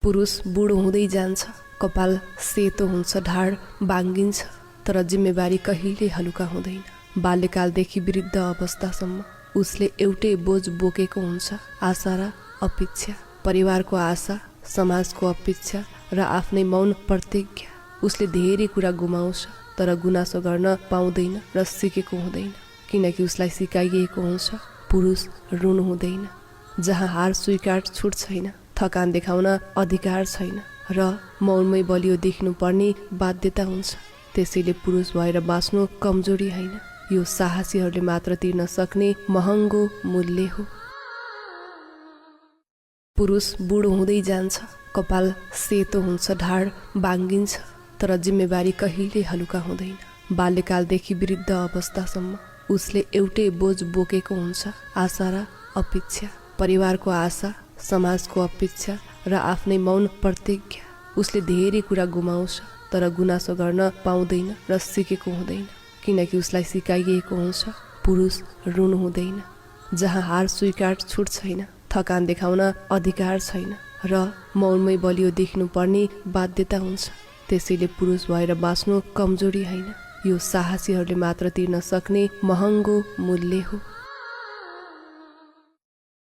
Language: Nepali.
पुरुष बुढो हुँदै जान्छ, कपाल सेतो हुन्छ, ढाड बाङ्गिन्छ, तर जिम्मेवारी कहिले हलुका हुँदैन। बाल्यकालदेखि वृद्ध अवस्थासम्म उसले एउटै बोझ बोकेको हुन्छ, आशा र अपेक्षा, परिवारको आशा, समाजको अपेक्षा र आफ्नै मौन प्रतिज्ञा। उसले धेरै कुरा गुमाउँछ तर गुनासो गर्न पाउँदैन र सिकेको हुँदैन, किनकि उसलाई सिकाइएको हुन्छ पुरुष रुनु हुँदैन। जहाँ हार स्वीकार छुट छैन, थकान देखाउन अधिकार छैन र मौनमै बलियो देख्नुपर्ने बाध्यता हुन्छ। त्यसैले पुरुष भएर बाँच्नु कमजोरी होइन, यो साहसीहरूले मात्र तिर्न सक्ने महँगो मूल्य हो। पुरुष बुढो हुँदै जान्छ, कपाल सेतो हुन्छ, ढाड बाङ्गिन्छ, तर जिम्मेवारी कहिले हलुका हुँदैन। बाल्यकालदेखि वृद्ध अवस्थासम्म उसले एउटै बोझ बोकेको हुन्छ, आशा र अपेक्षा, परिवारको आशा, समाजको अपेक्षा र आफ्नै मौन प्रतिज्ञा। उसले धेरै कुरा गुमाउँछ तर गुनासो गर्न पाउँदैन र सिकेको हुँदैन, किनकि उसलाई सिकाइएको हुन्छ पुरुष रुनु हुँदैन। जहाँ हार स्वीकार छुट छैन, थकान देखाउन अधिकार छैन र मौनमै बलियो देख्नुपर्ने बाध्यता हुन्छ। त्यसैले पुरुष भएर बाँच्नु कमजोरी होइन, यो साहसीहरूले मात्र तिर्न सक्ने महँगो मूल्य हो।